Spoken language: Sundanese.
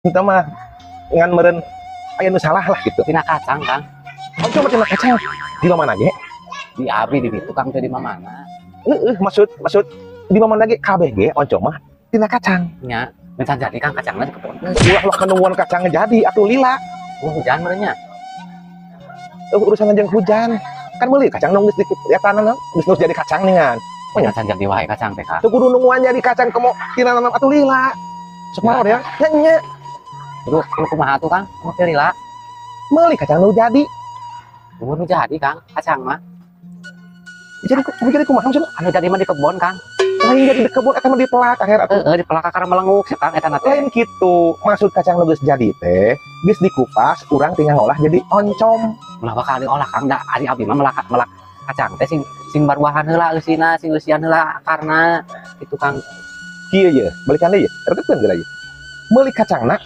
Eta mah ngan meureun aya nu salah lah gitu. Tina kacang, Kang. Oncom mah tina kacang. Di mana ge? Di abi di ditu, Kang, teh di mana? Heeh, maksud maksud di mana ge kabeh ge oncom mah tina kacang. Nya, can jadi, Kang, kacangna di kebon. Ulah wah nungguan kacang jadi atuh, lila. Oh, hujan meureun nya. Urusan jeung hujan. Kan meuli kacang nu geus di ya tanah geus geus jadi kacang ningan. Oh, nya can jadi wae kacang teh, Kang. Teu kudu nungguan jadi kacang komo tina nanam atuh, lila. Sok maror ya. Nya nya. Kudu kudu kumaha tuh, Kang? Kumaha teh lila? Meuli kacang nu jadi. Umur nu jadi, Kang, kacang mah. Jadi kumaha maksudna? Anu jadi mah di kebon, Kang. Lain jadi di kebun, eta mah dipelak akhir atuh. Heeh, dipelak kakara melenguk sih, Kang, eta na teh. Lain gitu. Maksud kacang nu geus jadi teh geus dikupas, urang tinggal ngolah jadi oncom. Ulah bakal diolah, Kang, da ari abi mah melak melak kacang teh sing sing baruahan heula eusina, sing eusian heula karena itu, Kang. Kieu ye, balikan deui ye. Rekekeun geura ye. Meuli kacangna.